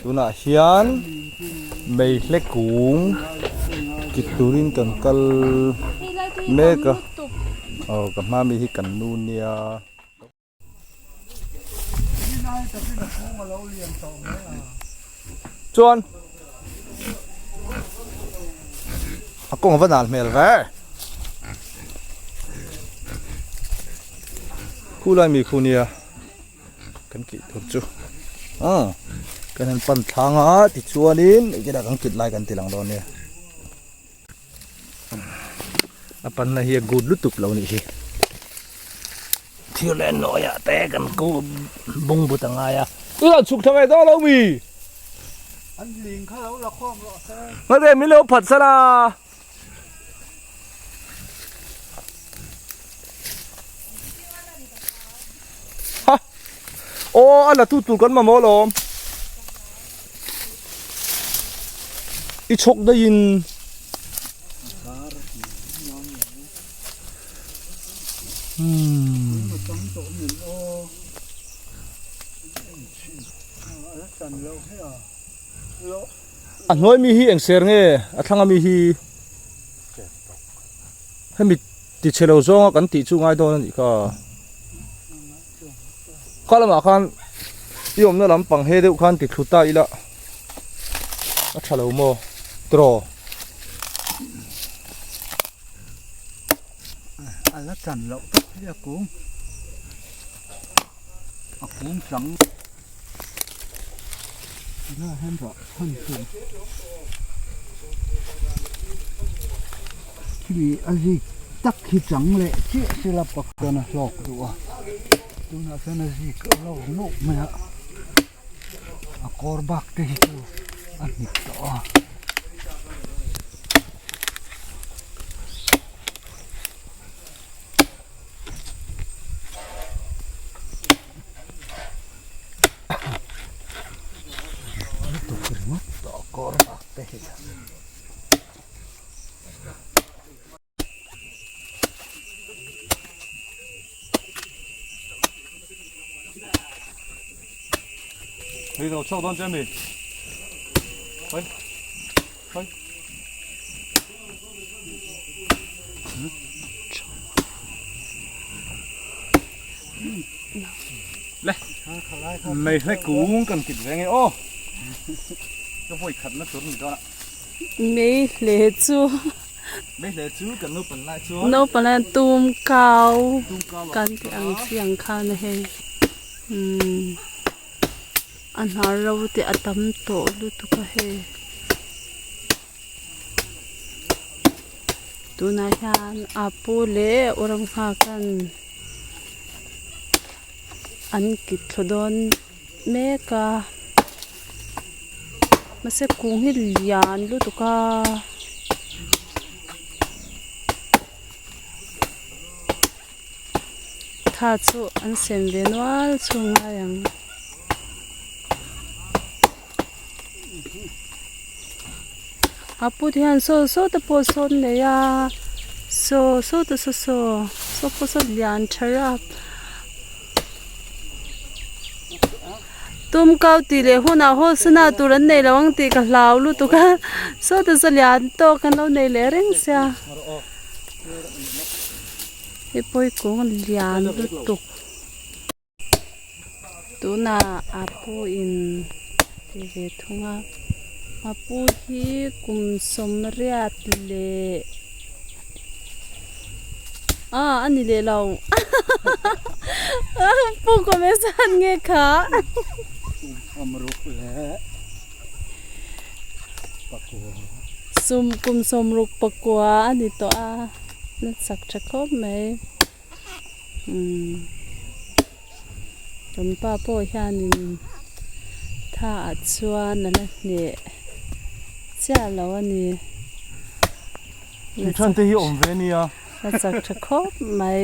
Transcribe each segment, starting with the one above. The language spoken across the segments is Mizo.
Tunah hian meihle kung kit turin kan kal mek a aw ka hma mi hi kan nu nia. Chuan a kawng a va nal hmel ve. Khulai mi khu nia. Kan kih tur chu ah kan han pan thlang a tichuanin engtin ah kan kit lai kan ti lang dawn nia a panna hi a gut lutuk lo nih hi thir leh nawiah te kan ko bung but a ngai a tunah chhuk tha ve dawn lo mi an ling kha lo la khawm rawh se ngate min lo phat sala. Ha! Aw a la tu tur kan mamawh alawm. I chhawk daih in. Hmm. A hnuai mi hi eng ser nge a thlang ami hi hemi ti chhe lo zawnga kan tih chu ngai dawn a nih kha kha lamah khan i awmna lampang he deuh khan ti thlu ta ila a tha lo maw tiraw. A la chan loh tak hi a kung a kung chang. Khimi a zik tak hi chang leh chiah sela pakhat a hlawk duh a tunah chuan a zik a lo nup mai a a kawr bak te hi chu a hnip tawh a. Hei lo chhuak dawn che mi. Hoi. Hoi. Le mei hle kung kan kit ve nge aw ka vawi khat na tur ni dawn a mei hle chu mei hle chu kan naupan lai chuan naupan lai tum kau kan tih ang chi ang khan a hei umm a hnar ro te a tam tawh lutuk a hei. Tunah hian Apu leh u Ramnghakan an kit thlu dawn mek a mahse kung hi lian lutuk a. Tha chu an sem ve nual chu ngai ang. A put hian saw saw te pawh sawn nei a saw saw te saw saw saw pawh saw lian tha rap tum kau tih leh hunah haw sana tur an nei lo ang tih ka hlau lutuk a saw te saw lian tawk an lo nei leh reng sia hei pawh hi kawng lian lutuk. Tunah a pu in ti ve thung a a pu hi kum sawmriat leh ah a ni leh lo pu kum e zat nge kha sum kum sawmruk pakua a ni tawh a na chak tha khawp mai. Umm kan pa pawh hianin tha ah chuan a la hneh chiah lo a ni. Tui than te hi awm ve nia. La chak tha khawp mai.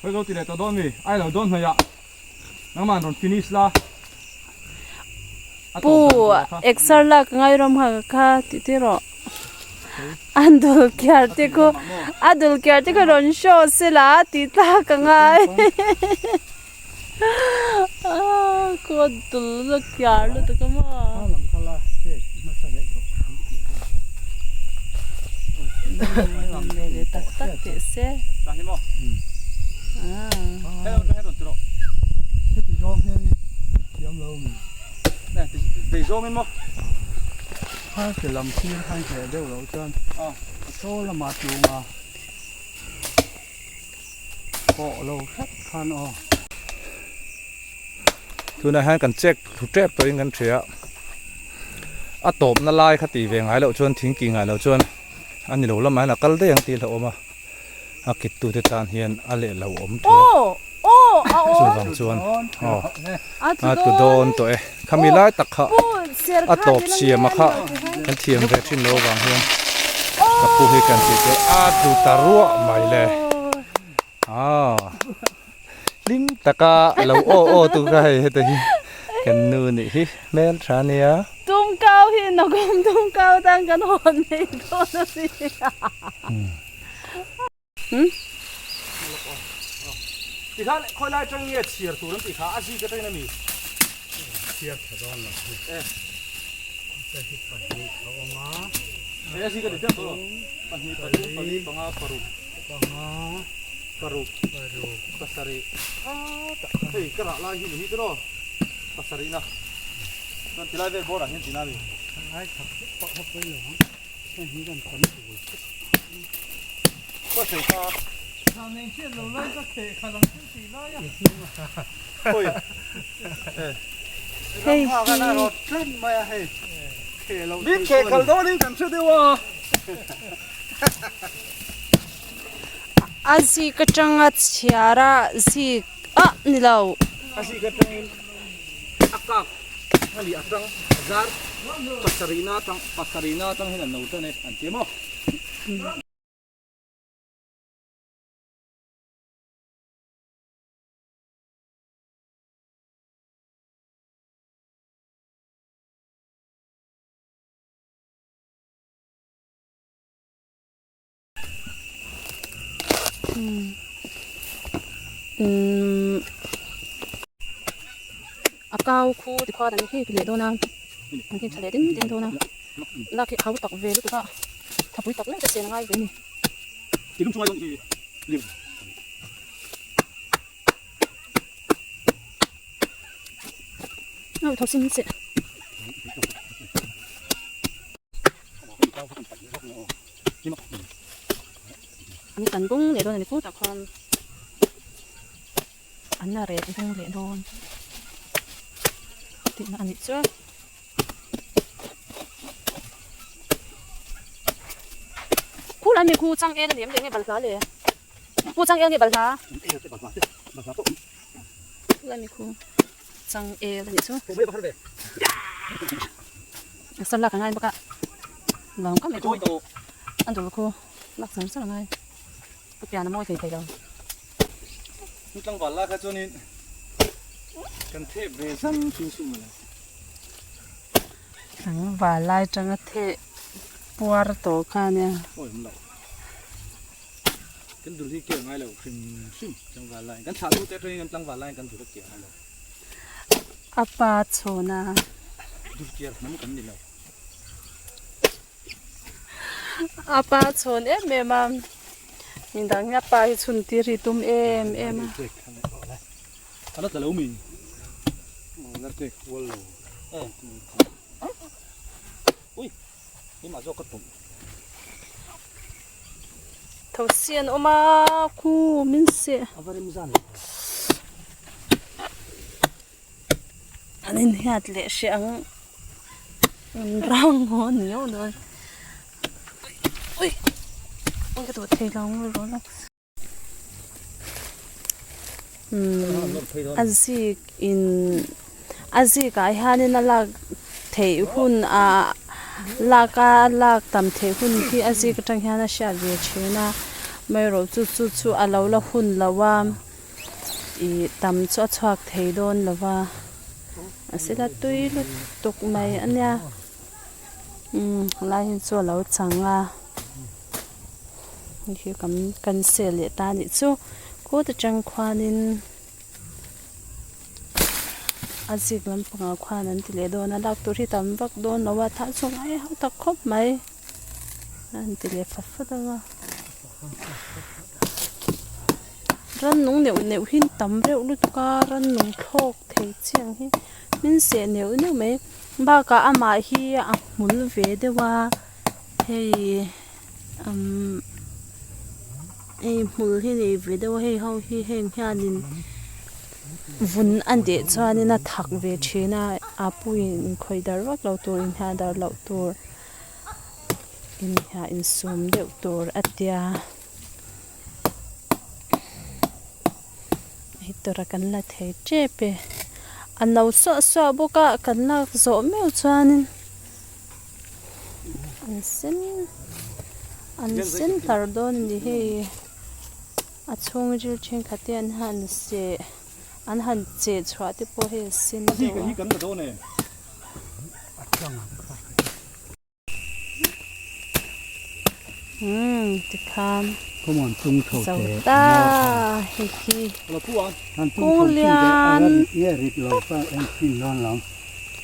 Hei zo ti leh tawh dawn mi? Ai lo dawn hnaih ah nangmah an rawn finish la. Pu exer lak ka ngai rawm kha kha tih tir rawh. An dul kiar te khu a dul kiar te khu rawn show se la tih tlak ka ngai. khu a dul la kiar lutuk a maw. Kha lam kha la check hmasa deuh rawh an tih ho kha. Ve leh tak tak teh se. Heti zawng hian i thiam lo mi. Kha ke lam thir kha i hneh deuh loh chuan saw lamah tlunga pawh lo hret khan aw. Tunah hian kan check thlu tep tawhin kan hria a, a tawpna lai kha tih ve ngai loh chuan thing kih ngai loh chuan a ni lo lamah hian a kal daih ang tih hlauhawm a, a kit tute tan hian a leh lo awm thei a, chuvang chuan aw a tlu dawn tawh e, khami lai tak kha a tawp siam a kha kan thiam ve thin lo avang hian ka pu hi kan tih te a tlu ta ruah mai le. Aw hlim taka lo aw aw tu kha hei heta hi kan nu nih hi hmel tha nia. Tumkau hi nakum tumkau tan kan hawn nei dawn a ni. Tikhan khawi lai atang nge chhiar tur an tih kha a zik atangin a mi? Chhiar tha dawn lo hi. Heta hi pahnih a awm a. Hei a zik a ni tep tawh lo. Pahnih pathum pali panga paruk. Panga paruk paruk pasarih hei ka rah lai hi ni hi chu aw pasarih na chuan tilai vel bawrah hian tina a ni. Ai khat pawh kha pawi lo ang heng hi kan tam tur Khaw thei kha. Thlan eng hriat lo lai ka kheh khalh ang thil tih lai a. Khawi Hei hi. Min kheh khalh dawnin kan hre deuh a. A zik atanga chhiar a zik ah ni lo. A zik atangin a kak a ni atang zar pasarihna atang pasarihna atang hian an lo tan e an ti maw. A kau khu tikhuan an hip leh dawn a an hip tha leh ding ding dawn a lak hi a hau tak ve lutuk a thapui tak meuh te chen a ngai ve a ni. Tho sim che. An kan bung leh dawn a ni putah khuan an la rek bung leh dawn tihna a nih chu. Khulai mi khu changel a ni em leh nge balhla le pu changel nge balhla khulai mi khu changel a nih chu. A sar lak a ngai bawk a lawng ka mai chu a dul khu lak char char a ngai ka pian a mawi thei thei lo. Tlangval la kha chuanin kan theh ve zan thin chu mawle. Tlangval lai tanga theh puar tawh kha ania. Awi awm lo. Kan dul hi ke a ngai lo hrim hrim tlangval laiin kan thlah tu te atangin kan tlangval laiin kan dul a ke a ngai lo. A pa chhawn a. Dul kiar hnam kan ni lo. A pa chhawn em em a. Midang hi a pa hi chhun tir hi tum em em a. A la tla lo mi. La tek kual lo. Ui, keimah zawk ka tum. Thosi an awm a khu min seh. An inhiat leh hreh ang an rang haw a ni deuh dawn. Ui ui ka duh thei lo ang rawh lawk. A zik in a zik ah hianin a lak theih hun ah lak a lak tam theih hun hi a zik atang hian a hriat ve thin a amaherawh chu chu chu a lo la hun lo a ih tam chu a chhuak thei dawn lo va mahse la tui lutuk mai a nia umm helai hi chu a lo chang a. Hei hi kan kan sel leh ta anih chu khut atang khuanin a. A zik lampangah khuan an ti leh dawn a lak tur hi tam vak dawn lo a tah chu ngai ho tak khawp mai an ti leh fat fat ang a rannung neuh neuh hi tam reuh lutuk a rannung thlawk thei chi ang hi min seh neuh neuh mai bakah amah hi a hmul ve deuh a hei umm hei hmul hi nei ve deuh a hei ho hi heng hianin vun a deh chuanin a thak ve thin a a puiin inkhawih darh vak lo tur inhiah darh loh tur inhiah insum deuh tur a tia hei tura kan la thei tep e a no suah suah bawk a kan lak zawh meuh chuanin. An sen an sen hlar dawn a ni hei a chhung ril thenkhat te an han seh an han cheh chhuah te pawh hei a sen deuh a. Umm tikhan zo ta hei hi kung lian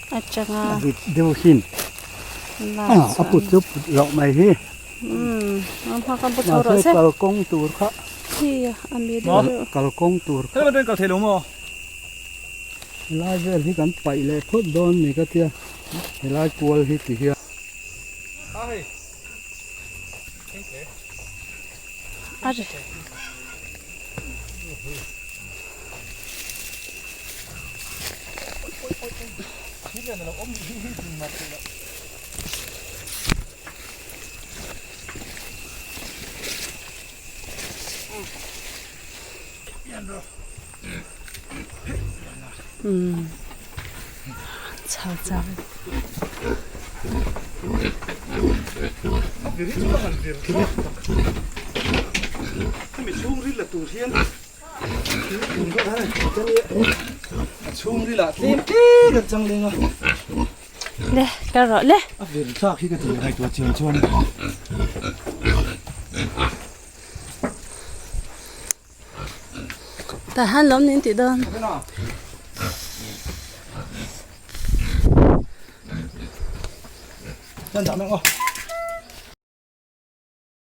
tak atanga Helai vel hi kan paih leh phawt dawn ni ka tia helai kual hi ti hian. Chho chang. Le ka rawh le. A vir thlak hi ka ti ngaihtuah chian chuan. Tah hian lawm nin tih dawn.